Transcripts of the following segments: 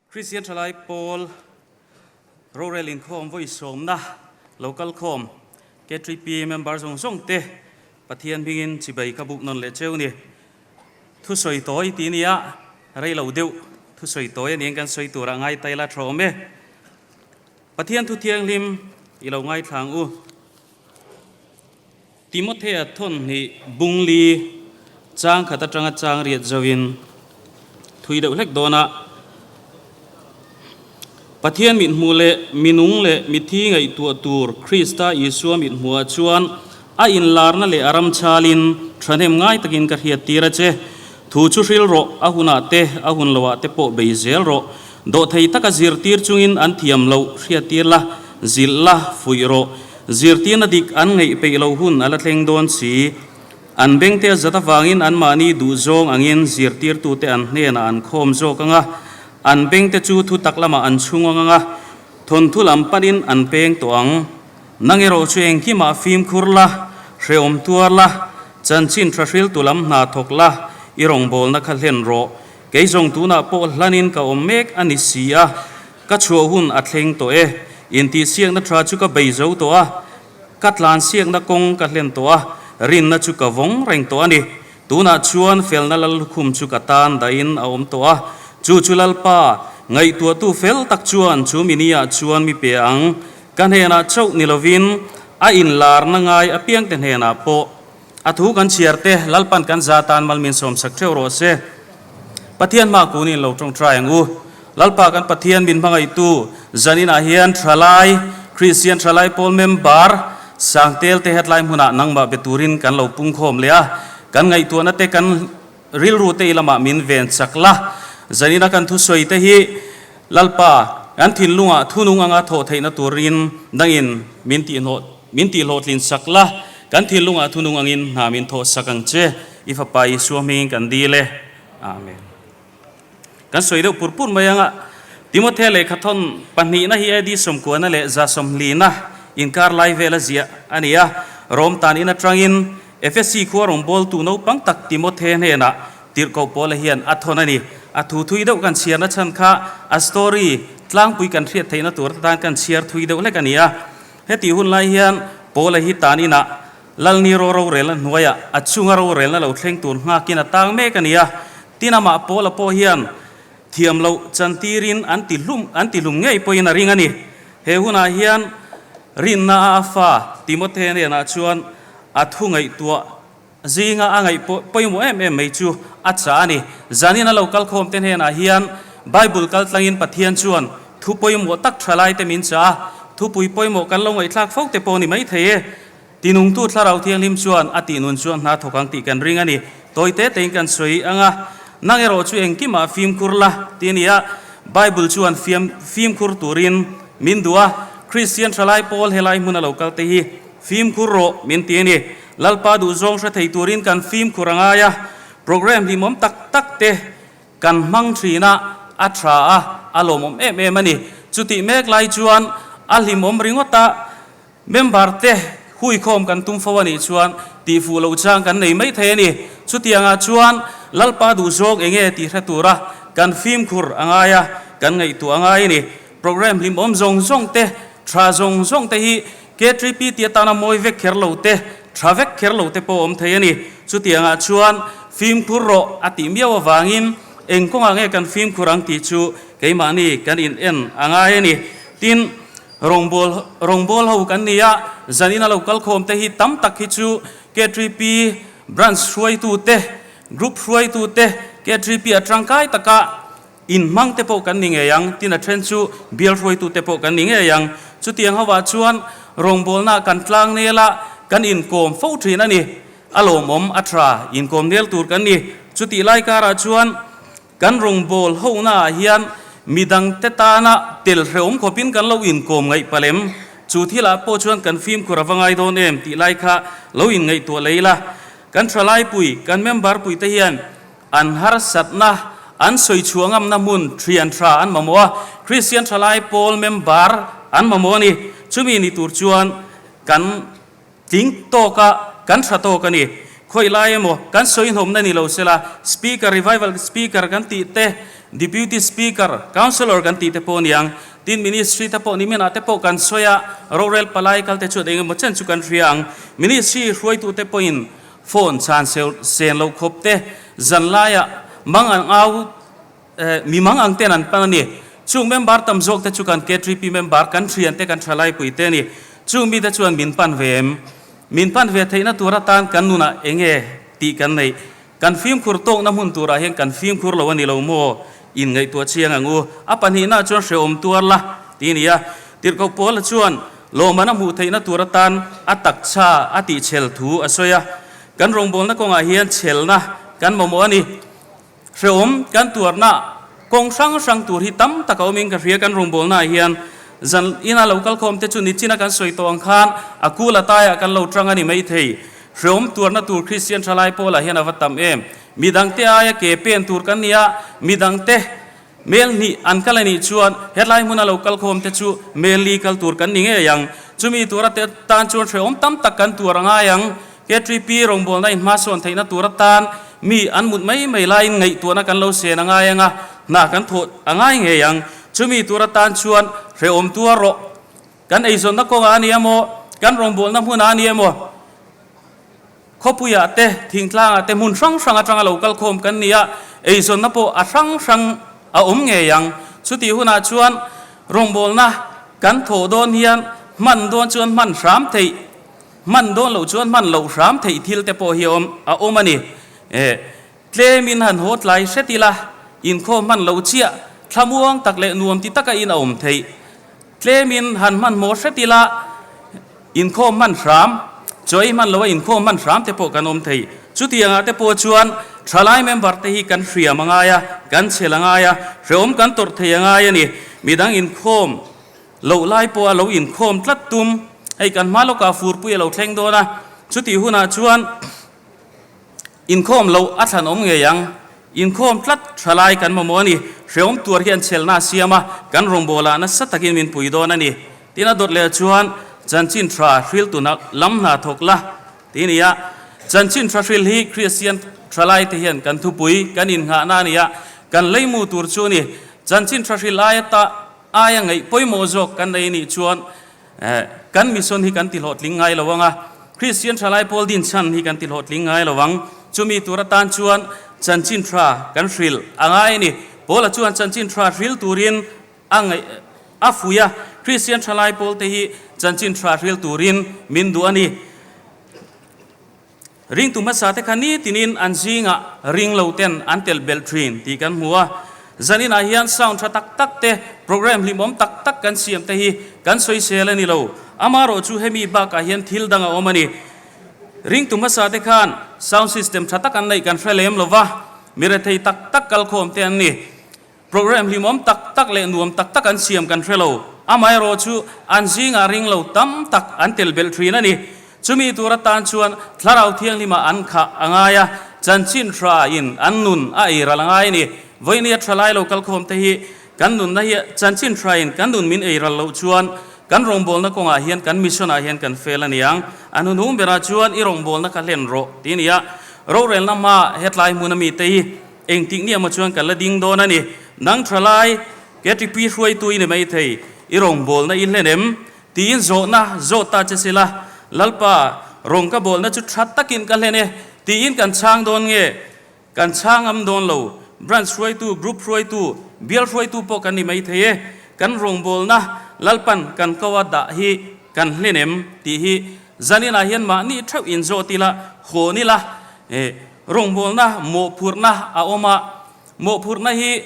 Kristian Thalai Pawl rorel inkhawm vawi sawmna lo kalkhawm KTP member zawng zawng te Pathian hmingin chibai ka buk nawn leh cheu ni. Thusawi tawi tih nia rei lo deuh thusawi tawi a ni ang kan sawi turah ngai taila tha awm e. Pathian thu thianghlim i lo ngaithla ang u. Timothea thawn hnih bungli chang khat atanga chang riat zoin thui deuh hlek dawn a, Pathian mithmuh leh minung leh mithi ngaihtuah tur Krista Isua mithmuhah chuan a inlarna leh a ram chalin thahnem ngai takin ka hriattir a che. Thu chu hril rawh, a hunah te, a hun loah te pawh bei zel rawh. Dawhthei taka zirtir chungin an thiam loh hriattir la, zilh la, fuih rawh. Zirtirna dik an ngeih peih lo hun a la thleng dawn si. An bengte a zat avangin anmahni duhzawng angin zirtirtute an hnenah an khawm zawk ang a, an bengte chu thutak lamah an chhung ang a, thawnthu lam panin an peng tawh ang. Nang erawh chu engkimah fimkhur la, hrehawm tuar la, chanchin tha hriltu lam hna thawk la, i rawngbawlna kha hlen rawh. Kei zawng tunah pawh hlanin ka awm mek a ni si a, Ka chhuah hun a thleng tawh e. Intihsiakna tha chu ka bei zo tawh a, ka tlansiakna kawng ka hlen tawh a, rinna chu ka vawng reng tawh a ni. Tunah chuan felna lallukhum chu ka tan dahin a awm tawh a, chu chu Lalpa, ngaihtuahtu fel tak chuan chu mini-ah chuan mi pe ang. Ka hnenah chauh ni lovin a inlarna ngai apiangte hnenah pawh a thu kan chhiar te Lalpan kan za tan mal min sawmsak theuh rawh se. Pathian hma kunin lo tawngtai ang u. Lalpa kan Pathian min hmangaihtu zaninah hian thalai, Kristian thalai pawl member, Sangtel te hetlai hmunah nangmah be turin kan lo pungkhawm leh a, kan ngaihtuahna te kan rilru te i lamah min ven chak la. Zanina kan thusawi te hi Lalpa kan thinlungah thunung anga thawh theihna turin dangin min tihhlawh min tihhlawhtlin sak la, kan thinlungah thunung angin hna min thawh sak ang che. I Fapa Isua hmingin kan dil e. Amen. Kan sawi deuh pur pur mai anga Timothea lehkhathawn pahnihna hi AD sawmkuana leh za sawmhlina inkar lai vela ziah a ni a. Rom tan in atangin Efesi khua rawngbawltu naupang tak Timothea hnenah tirhkoh Paula hian a thawn a ni. A thu thui deuh kan chhiarna chhan kha a story tlangpui kan hriat theihna tur atan kan chhiar thui deuh hlek a ni a. Hetih hun lai hian Paula hi tan inah Lalni ro rorelna hnuaiah a chunga rorelna lo thleng tur nghakin a tang mek a ni a, tin amah Paula pawh hian thiam loh chantirin an ti hlum an ti hlum ngei pawhin a ring a ni. He hunah hian rinna a a fa Timothea hnenah chuan a thu ngaihtuah zinga a ngaih pawimawh em em mai chu a chah a ni. Zanin a lo kalkhawmte hnenah hian Bible kaltlangin Pathian chuan thu pawimawh tak thalaite min chah a, thupui pawimawh kan lo ngaihthlak fo te pawh ni maithei e. Tinungtu Thlarau Thianghlim chuan a tih nun chuan hna thawk ang tih kan ring a ni. Tawi te tein kan sawi ang a, Nang erawh chu engkimah fimkhur la, ti a ni a. Bible chuan fiam fimkhur turin min duh a, Kristian thalai pawl helai hmuna lo kal te hi fimkhur rawh min ti a ni. Lalpa duhzawng hre thei turin kan fimkhur a ngai a, programme hlimawm tak tak te kan hmang thin a, a tha a, a lawmawm em em a ni. Chutih mek lai chuan a hlimawm ringawt a, Member te huikhawm kan tum fo a nih chuan tihfuh loh chang kan nei mai thei a ni. Chutiangah chuan Lalpa duhzawng eng nge tih hre tura kan fimkhur a ngai a, kan ngaihtuah a ngai a ni. Programme hlimawm zawng zawng te, tha zawng zawng te hi KTP tih atana mawi vek kher lo te, tha vek kher lo te pawh a awm thei a ni. Chutiangah chuan fimkhur rawh a tih miau avangin eng kawngah nge kan fimkhur ang tih chu keimahni kan in en a ngai a ni. Tin, Rawngbâwl, rawngbâwl ho kan ni a, zanin a lo kal khawm te hi tam tak hi chu KTP branch hruaitu te, group hruaitu te, KTP a tangkai taka inhmang te pawh kan ni ngei ang, tin a then chu bial hruaitu te pawh kan ni ngei ang. Chutiang hovah chuan rawngbâwlna kan tlang nel a, kan inkawm fo thin a ni. A lawmawm, a tha, inkawm nel tur kan ni. Chutih lai karah chuan Kan rawngbâwl honaah hian midangte tâna tel hrehawm khawpin kan lo inkawm ngaih palem. Chu thilah pawh chuan kan fimkhur a va ngai dawn em tih lai kha lo inngaihtuah lei la. Kan thalaipui, kan member puite hian an harsatna, an sawi chhuah ngamna hmun thian tha an mamawh a, Kristian thalai pawl member an mamawh a ni. Chumi ni tur chuan kan. Tling tawka kan tha tawk a ni. Khawi lai emaw kan sawi hnawmna ni lo sela, Speaker, Revival Speaker kan tih te, Deputy Speaker, Councillor kan tih te pawh a niang, tin Ministry te pawh nimin ah te pawh kan sawi a, rorel palai kal te chuan engemaw chen chu kan hria ang. Ministry hruaitu te pawhin phone chhan sen loh khawp te zan laiah mang ang au mi mang ang ten an pan a ni. Chung member tam zawk te chu kan KTP member kan thian te kan thalaipui te a ni. Chung mite chuan min pan ve em? Min pan ve theihna tur atan kan nunah enge tih kan neih? Kan fimkhur tawkna hmun turah hian kan fimkhur lo a ni lo maw? In ngaihtuah chiang ang u. A pahnihna chuan hrehawm tuar la ti a ni a. Tirhkoh Paula chuan lawmman a hmuh theihna tur atan a taksa a tihchhel thu a sawi a. Kan rawngbawlna kawngah hian chhelna kan mamawh a ni. Hrehawm kan tuarna kawng hrang hrang tur hi tam tak a awmin ka hria. Kan rawngbawlnaah hian zan ina lo kalkhawm te chu nichina kan sawi tawh ang khan a kul a taiah kan lo tang a ni maithei. Hreawm tuarna tur Kristian thalai pawlah hian a va tam em? Midangte aia ke pen tur kan ni a, midangte mel hnih an kal a nih chuan hetlai hmuna lo kalkhawm te chu mel li kal tur kan ni ngei ang. Chumi tura te tan chuan hreawm tam tak kan tuar a ngai ang. KTP rawngbawlna in hmasawn theihna tur atan mi an mut mai mai laiin ngaihtuahna kan lo sen a ngai ang a, hna kan thawh a ngai ngei ang. Chumi tur atan chuan hreawm tuar rawh. Kan eizawnna kawngah a ni emaw, kan rawngbawlna hmunah a ni emaw, khawpuiah te, thingtlangah te hmun hrang hrang atanga lo kal khawm kan ni a, eizawnna pawh a hrang hrang a awm ngei ang. Chutih hunah chuan rawngbawlna kan thawh dawn hian hman dawn chuan hman hram theih, hman dawn loh chuan hman loh hram theih thil te pawh hi a awm a awm a ni. Tlemin han haw tlai hret ila, inkhawm hman loh chiah, thlamuang tak leh nuam ti taka in a awm theih. Tlemin han hmanhmawh hret ila, inkhawm hman hram, chawi hman loa inkhawm hman hram te pawh kan awm thei. Chutiangah te pawh chuan thalai member te hi kan hriam a ngai a, kan chhel a ngai a, hrehawm kan tawrh thei a ngai a ni. Midang inkhawm loh lai pawha lo inkhawm tlat tum, hei kan hma lawkah furpui a lo thleng dawn a, chutih hunah chuan, Inkhawm loh a thlan awm ngei ang. Inkhawm tlat tha lai kan mamawh a ni. Hreawm tuar hian chhelna a siam a, kan rawngbawlah nasa takin min pui dawn a ni. Tin a dawt leh chuan chanchin tha hriltu lam hna thawk la ti a ni a. Chanchin tha hril hi Kristian tha laite hian kan thupui, kan innghahna a ni a, kan leimu tur chu a ni. Chanchin tha hril aia ta aia ngaih pawimawh zawk kan nei a nih chuan Kan mission hi kan tihlawhtling ngai lo ang a, Kristian thalai pawl din chhan hi kan tihlawhtling ngai lo ang. Chumi tur atan chuan chanchin tha kan hrilh a ngai a ni. Paula chuan chanchin tha hril turin a ngaih a fuih a, Kristian thalai pawlte hi chanchin tha hril turin min duh a ni. Ringtu hmasa te kha nitinin an zingah ring lo ten an telh belh thin tih kan hmu a. Zaninah hian sound tha tak tak te, program hlimawm tak tak kan siam te hi kan sawisel a ni lo. Amaherawh chu hemi bakah hian thil dang a awm a ni. Ringtu hmasa te khan sound system tha tak an neih kan hre lem lo va, mi rethei tak tak kalkhawm te an ni. Program hlimawm tak tak leh nuam tak tak an siam kan hre lo. Amaherawh chu an zingah ring lo tam tak an tel belh thin a ni. Chumi tur atan chuan Thlarau Thianghlima an khah a ngai a, chanchin hra in an nun a ei ral a ngai a ni. Vawinia tha lai lo kalkhawm te hi kan nunna hi chanchin hra in kan nun min ei ral loh chuan kan rawngbawlna kawngah hian kan mission ah hian kan fail a niang. A hnuhnung berah chuan i rawngbawlna kha hlen rawh ti a ni a. Rorelna hma hetlai hmun ami te hi Engtik ni emaw chuan kan la ding dawn a ni. Nang tha lai, KTP hruaitu i ni mai thei, i rawngbawlna i hlen em? Tiin zawhna zawt ta che sila, Lalpa, rawng ka bawlna chu tha takin ka hlen e, tiin kan chhang dawn nge? Kan chhang am dawn lo. Branch hruaitu, Group hruaitu, Bial hruaitu pawh kan ni mai thei e. Kan rawngbawlna Lalpan kan ko a dah hi kan hlen em? Tih hi zaninah hian mahni theuh in zawt ila, hawn ila, Rawngbawlna mawhphurhna a awm a, mawhphurhna hi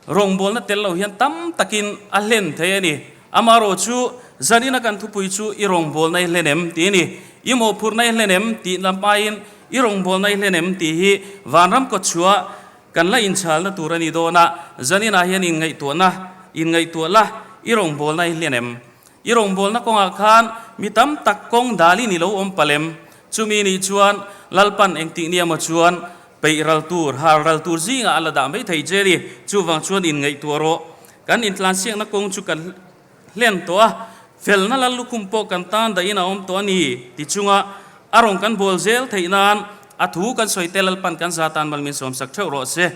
rawngbawlna tel lo hian tam takin a hlen thei a ni. Amaherawh chu zanina kan thupui chu i rawngbawlna i hlen em tih a ni. I mawhphurhna i hlen em tih lam aiin i rawngbawlna i hlen em tih hi vanram kawtchhuah kan la inchalna tur a ni dawn a, zaninah hian inngaihtuahna inngaihtuah la i rawngbawlna i hlen em? I rawngbawlna kawngah khan mi tam tak kawng dalin i lo awm palh em? Chumi nih chuan Lalpan engtih nia maw chuan peih ral tur, har ral tur zingah a la dah mai thei che ni. Chuvang chuan inngaihtuah rawh. Kan intlansiakna kawng chu kan hlen tawh a, felna lal lukhum pawh kan tan dahin a awm tawh a ni ti chunga a rawn kan bawl zel theih nan a thu kan sawi te Lalpan kan za tan mal min sawmsak theuh rawh se.